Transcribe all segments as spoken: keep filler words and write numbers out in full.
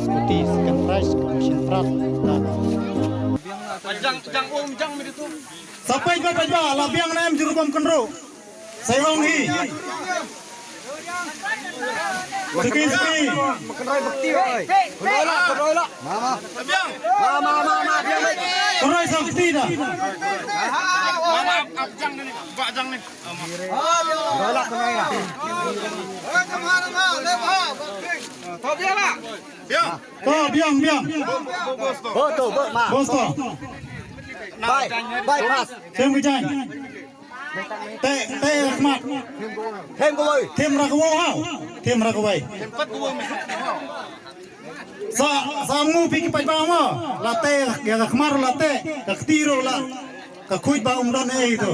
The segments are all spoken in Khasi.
Scooty second prize, commission prat. Jang, jang um, jang mi ditu. Sa peit ba, peit ba, la biang na em jurugam kynru. Sa ong hi. Suki, suki. Kynru sa kti da. To biang, biang. Bo to, bo ma. Bo to. Bai, bai pas. Tem kejang. Te, te khmat. Tem kawai. Tem ra kawai hau. Tem ra kawai. Sa, sa mu pi ki paidbah ma. La te, ya ka khmat la te. Ka kti ro la. Ka khuid ba um don ei to.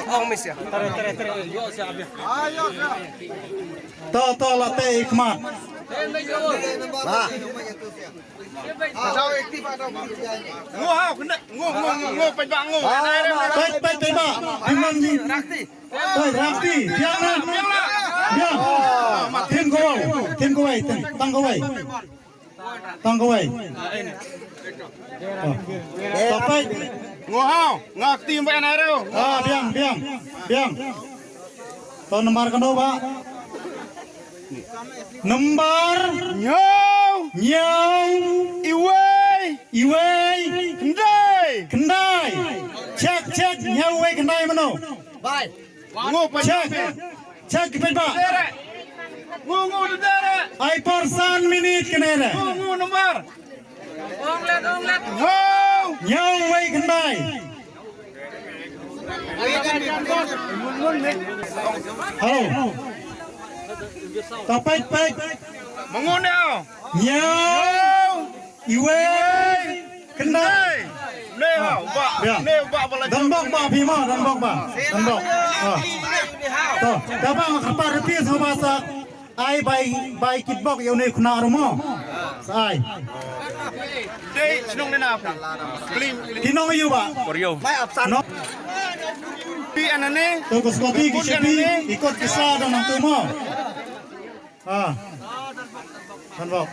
Ong mis ya. To, to la te i khmat. Ba. Ngo hau kena, ngo, ngo, ngo, ngo, peit ba ngo. Peit, peit, peit ba. Tim nang di. Peit, rakti, biang na. Biang. Tim kawai, tim kawai, tim, tang kawai. Tang kawai. Oh. Tapai. Ngo hau, nga kti ba N R O. Ah, biang, biang. Biang. To nambar kano ba? Nambar. Ñiew. Ñiew. Iwei. Iwei. Khyndai. Khyndai. Check, check. Ñiew iwei khyndai mano. Bai. Ngo pa check. Check ki paidbah. Ngo, ngo dere. Ai por san minit kane re. Ngo, ngo number. Ong let, ong let. Ngo. Ñiew wei khyndai. Hello. Ta peit, peit. Mangun ya. Ñiew. Iwei. Khyndai. Ne ha, ba. Ya. Ne ba ba la. Don bok ba phi mo, don bok ba. Don bok. Ah. To, da ba nga kyrpad riti sngewbha sa ai bai, bai kit bok ïa une u khynnah ruh mo. Sa ai. Dei shnong ne na. Klim. Ki nong ïa u ba. Por ïa u. Mai ap san. No. Pi anane. To ko skoti ki shepi, i kot ki sa don nangtu mo. Ah. Kan bok.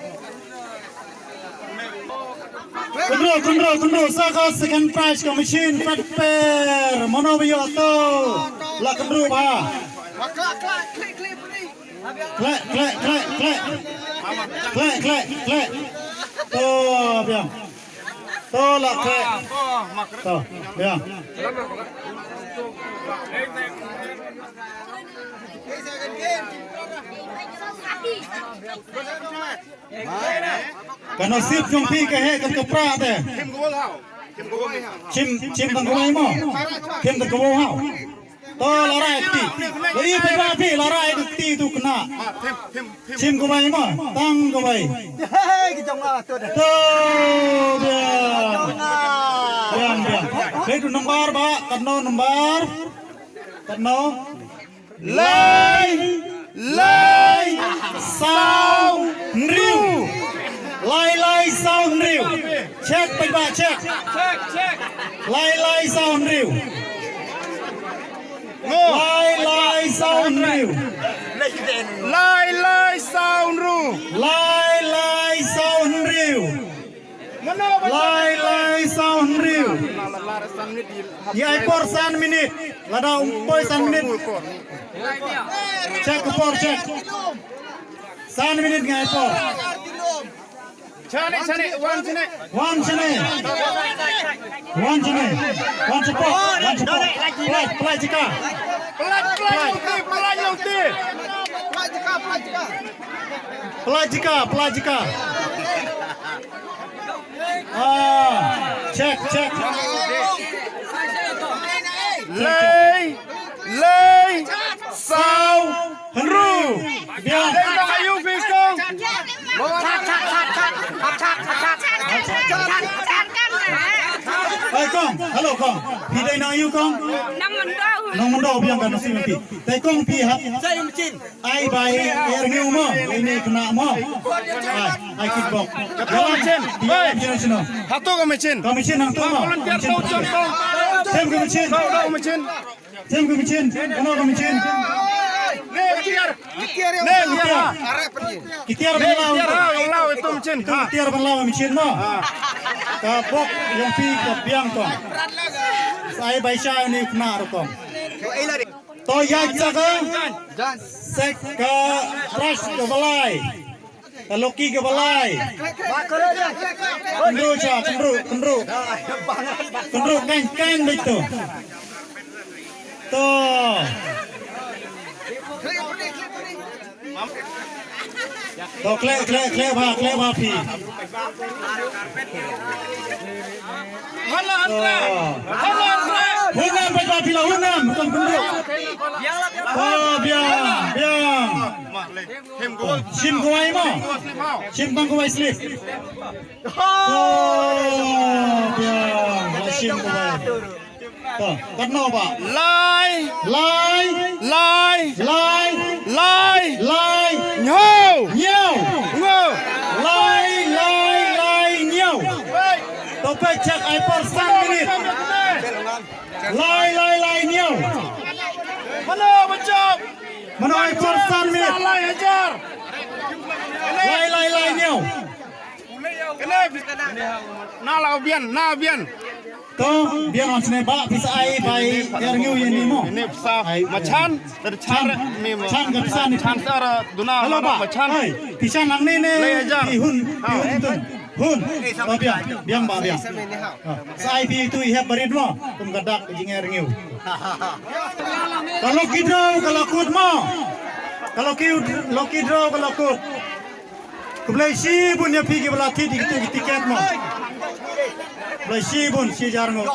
Kynru, kynru, kynru, sa ka second prize ka machine pat per. Mano ba ïoh to. La kynru ba. Kle, kle, kle, kle. Kle, kle, kle. To, biang. To la kre. To, ya. Ka nasib jong phi ka heh ka pra te. Chim, chim tang kawei mo. Chim tang kawei hau. To la rai kti. Lo i pe ba phi la rai kti tu kena. Chim kawei mo, tang kawei. Hei, ki jong nga tu dah. To biang. Jong nga. Biang, biang. Hei tu number ba, katno number? Katno? Lai, lai, saw, hynriew. Lai, lai, saw, hynriew. Check, paidbah, check. Check, check. Lai, lai, saw, hynriew. Lai, lai, saw, hynriew. Lai, lai, saw, hynriew. Lai, lai, saw, hynriew. Lai, lai, saw, hynriew. Ïa i por san minit. Lada um poi san minit. Check i por, check. San minit nga i por. Chane, chane, wan chane. Wan chane. Wan chane. Wan chapo. Wan chapo. Plaj, plaj jaka. Plaj, plaj, plaj jaka, plaj jaka. Plaj jaka, plaj jaka. Ah, check, check. Lei, lei, saw, hynriew. Biang. Dei nong aïu phi kong? Hai kong, hello kong. Phi dei nong aïu kong? Nong Myndoi. Nong Myndoi biang kan si phi. Dei kong phi ha. Ai bai er ngi u mo, ini kena mo. Ai, ai kit bok. Ka machine. Oi. Hato ka machine. Ka machine hangto mo. Volunteer to chong to. Sem ka machine. To, to machine. Sim ka machine, kano ka machine? Ne, ki tiar. Ki tiar, ki tiar. Ki tiar ban law. Ki tiar ban law ito machine. Ki tiar ban law machine mo. Ka bok yong phi ka biang kong. Sa ai bai sha ni kna ro kong. To ya sa ka. Sek ka brush ka balai. Ka loki ka balai. Kynru cha, kynru, kynru. Kynru kan kan bit tu. To. To kle kle kle ba kle ba phi. Hala antra. Hala antra. Hunam ba ba phi la hunam kan kynru. To biang biang. Shim kawai mo. Shim tang kawai slip. Oh, biang, la shim kawai. To, katno ba? Lai. Lai. Lai. Lai. Lai. Lai. Ñiew. Ñiew. Ñiew. Lai, lai, lai, ñiew. To peit check ai por san minit. Lai, lai, lai, ñiew. Mano ba jop? Mano ai por san minit? Lai hajar. Lai, lai, lai, ñiew. Kane na la bian, na bian. To bian on sne ba pisa ai bai er ngiu yen ni mo. Ni pisa machan, ter chan ni mo. Chan ka pisa ni chan ter duna. Halo ba machan. Ai pisa nang ni ne. Lai hajar. Pi hun, pi hun tun. Hun. Ba biang, biang ba biang. Sa ai pi tu i hep barit mo. Kum ka dak jing er ngiu. Ka lucky draw ka la kut mo. Ka lucky, lucky draw ka la kut. Khublei shibun ïa phi kiba la thied ïa kitu ki tiket mo. Khublei shibun shi hajar ngut.